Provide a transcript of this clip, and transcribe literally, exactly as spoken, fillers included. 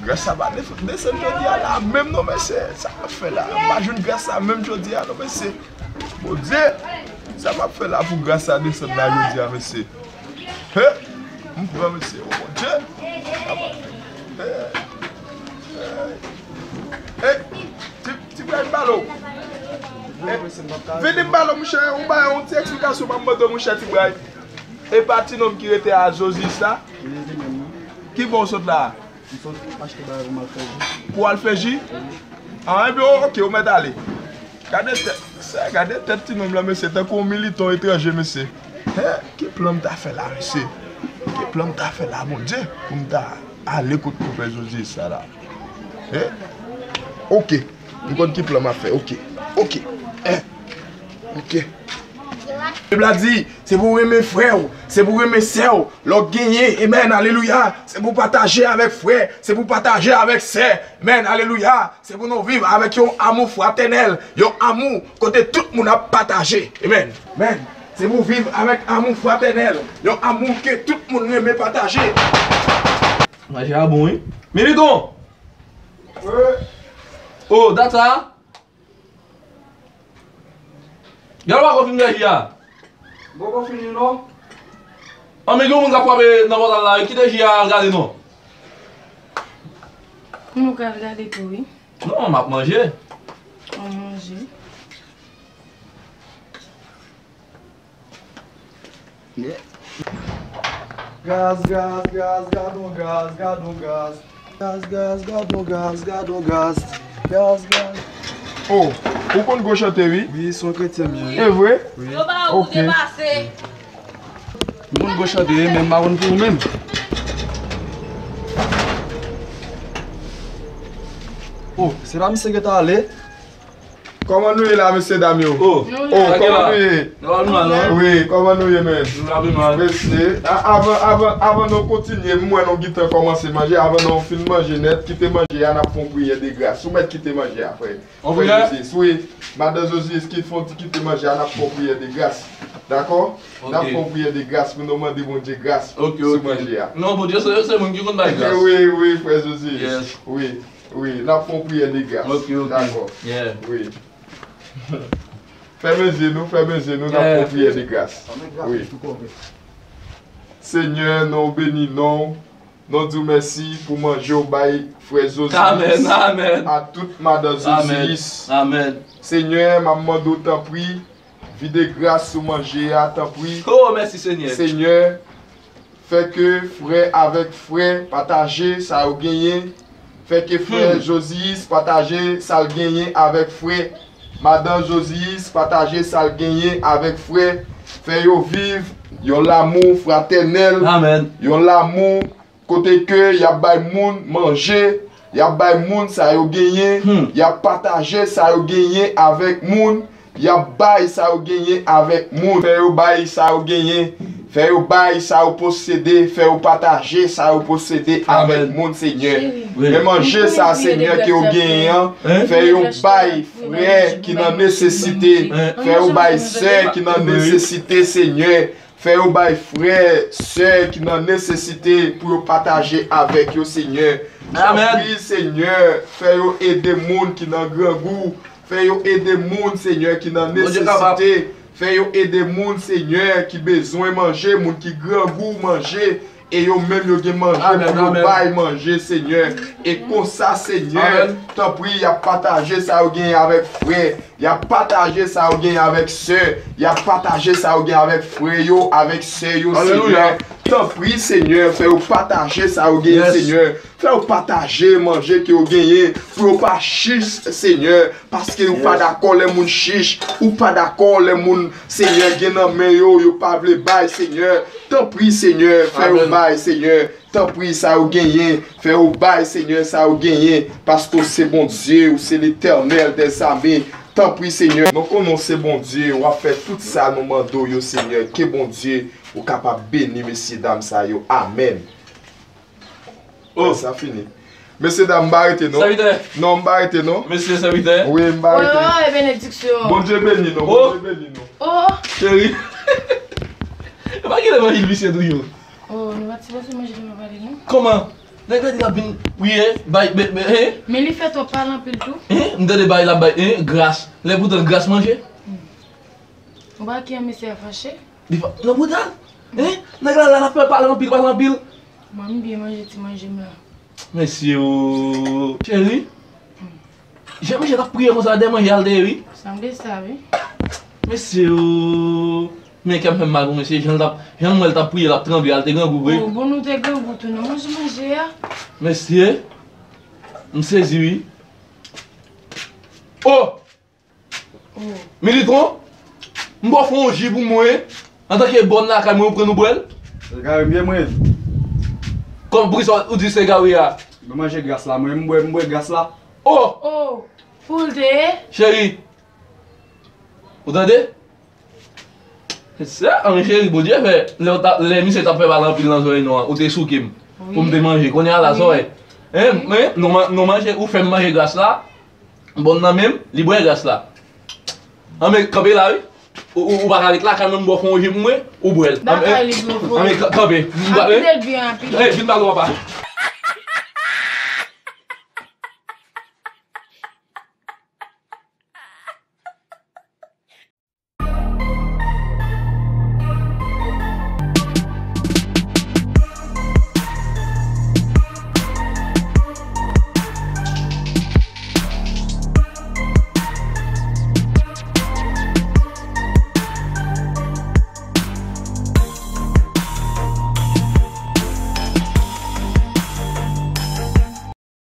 Gras sa pa desann jodi a la menm non, mesye. Sa m ap fè la? M pa jwenn gras sa menm jodi a non, mesye. Bondye, sa m ap fè la pou gras sa desann la jodi a, mesye? He? M pran, mesye. O Bondye. He? He? Ti, ti bray m balo. Vini m balo, monchè. Ou bay yon ti eksplikasyon, m ap mande w, monchè, ti bray. E pa ti nonm ki rete a Zozis la? Ki bò w sot la? M sot achte bagay pou m al fè ji. Pou w al fè ji? An, ebyen, ok, ou mèt ale. Gade tèt, sa, gade tèt ti nonm lan, mesye, tankou yon militan etranje, mesye. Hen, ki plan m ta fè la, mesye? Ki plan m ta fè la, Bondye, pou m ta ale kot konpè Zozis sa la? Hen? Ok. M konn ki plan m ap fè. Ok. Ok. Hen. Ok. Bib la di, se pou w renmen frè w, se pou w renmen sè w, lè w genyen, amen, alelouya, se pou w pataje avèk frè, se pou w pataje avèk sè, amen, alelouya, se pou nou viv avèk yon amou fratènèl, yon amou kote tout moun ap pataje, amen, amen, se pou w viv avèk amou fratènèl, yon amou ke tout moun renmen pataje. Manje a bon, wi. Militon! Wi. Oh, dat sa? Gade w pako fin bwè ji a. M poko fini non. An men gen yon moun k ap frape nan pòtal la, wi. Kite ji a al gade non. Nou ka al gade tou, wi. Non, m ap manje. An manje. Gaz, gaz, gaz, gadon gaz, gadon gaz. Gaz, gaz, gadon gaz, gadon gaz. Gaz, gaz. Oh, ou konn gwo chante, wi? Wi, se yon kretyen m ye. E vre? Wi. Yo ba ou depase. M konn gwo chante, wi, men m pa konn pou ou menm. Oh, se la misye gentan ale? Kòman nou ye la, mesye dam yo? Oh, kòman nou ye? Nou pa pi mal, non? Wi, kòman nou ye, men? Nou pa pi mal. Mesye, a-, avan, avan, avan nou kontinye, m wè nou gentan kòmanse manje. Avan nou fin manje nèt, kite manje a, n ap fè yon priyè de gras. Ou mèt kite manje a, frè. Frè Zozis, wi. Madan Zozis, kite manje a, n ap fè yon priyè de gras. Dakò? N ap fè yon priyè de gras pou nou mande Bondye gras sou manje a. Non, Bondye se, se moun ki konn bay gras. Wi, wi, frè Zozis. Wi. Wi, n ap fè yon priyè de gras. Ok, ok. Dakò. Yeah. Wi. Fèmen zye nou, fèmen zye nou, n ap fè yon priyè de gras. Wi. Senyè, nou beni non w. Nou di w mèsi pou manje w bay frè Zoziyis. Amèn, amèn. A tout madan Zoziyis. Amèn. Senyè, m ap mande w tanpri, vide gras sou manje a, tanpri. Oh, mèsi, Senyè. Senyè, fè ke frè avèk frè pataje sa yo genyen. Fè ke frè Zoziyis pataje sa l genyen avèk frè. Madan Zoziyis pataje sa l genyen avèk frè. Fè yo viv yon lanmou fratènèl. Amèn. Yon lanmou kote ke y ap bay moun manje, y ap bay moun sa yo genyen, y ap pataje sa yo genyen avèk moun, y ap bay sa yo genyen avèk moun. Fè yo bay sa yo genyen, fè yo bay sa yo posede, fè yo pataje sa yo posede avèk moun, Senyè. Men manje sa, Senyè, ke yo genyen an, fè yo bay frè ki nan nesesite, fè yo bay sè ki nan nesesite, Senyè. Fè yo bay frè, sè ki nan nesesite pou yo pataje avèk yo, Senyè. Amèn. Tanpri, Senyè, fè yo ede moun ki nan grangou. Fè yo ede moun, Senyè, ki nan nesesite. Fè yo ede moun, Senyè, ki bezwen manje, moun ki grangou manje. E yo menm yo gen manje pou yo bay manje, Senyè. E konsa, Senyè, tanpri, y ap pataje sa yo genyen avèk frè. Y ap pataje sa yo genyen avèk sè. Y ap pataje sa yo genyen avèk frè yo, avèk sè yo, Senyè. Tanpri, Senyè, fè yo pataje sa yo genyen, Senyè. Fè yo pataje manje ke yo genyen pou yo pa chich, Senyè. Paske ou pa dakò lè moun chich, ou pa dakò lè moun, Senyè, gen nan men yo, yo pa vle bay, Senyè. Tanpri, Senyè, fè yo bay, Senyè. Tanpri, sa yo genyen, fè yo bay, Senyè, sa yo genyen, paske w se Bondye, ou se Letènèl dèzame. Tanpri, Senyè, nou konnen w se Bondye, w ap fè tout sa nou mande w yo, Senyè. Ke Bondye, ou kapab beni mesyedam sa yo. Amèn. Oh. Sa fini. Mesyedam, m pa rete, non. Sèvitè. Non, m pa rete, non. Mesye sèvitè. Wi, m pa rete. Oh, e benediksyon. Bondye beni nou, Bondye beni nou. Oh. Cheri. E pa genlè manje l visye tou yo. Oh, nou pa ti pase manje nou pale, non? Kòman? Nèg la di l ap vin priye, bay, be, be, hein? Men li fè twòp pale anpil tou. Hein? M tande bay la bay, hein? Gras. Lè poutan gras manje. Ou pa ki an mesye a fache? Li fa-, nan bouda l. Hein? Nèg la la, l ap fè pale anpil, pale anpil. Mwen, m byen manje ti manje m la. Mesye o. Cheri. Jan misye t ap priye konsa, dèyè manje a l te ye, wi. Sanble sa, wi. Mesye o. Men kè m fè m mal pou misye, jan l t ap, jan m wè l t ap priye, l ap tranble, a l te grangou vre. Oh, bon, nou te grangou tou, nou manje manje a. Mesye. M sezi, wi. Oh! Oh. Militron, m ba w fè yon ji pou mwen. Antanke bòn lakay mwen, ou pran nou bwè l? Se gari m ye mwen. Kòm poukisa ou di se gari a? Mwen manje gras la, mwen, m bwè, m bwè gras la. Oh! Oh, pou l te ye? Cheri, ou tande? Se sa, an cheri, Bondye fè. Lè w ta, lè misye t ap fè pale anpil nan zòrèy nou an, ou te souke m. Pou m te manje. Kounye a la, sa w wè. Hein, hein, nou ma-, nou manje, ou fè m manje gras la. Bòn nan menm, li bwè gras la. An men, kanpe la, wi. Ou, ou, ou pa ka ret la, kay mwen, m ba w fè yon ji pou mwen, ou bwè l. An men, an men, ka-, kanpe. M ba, eh, vin pale w apa.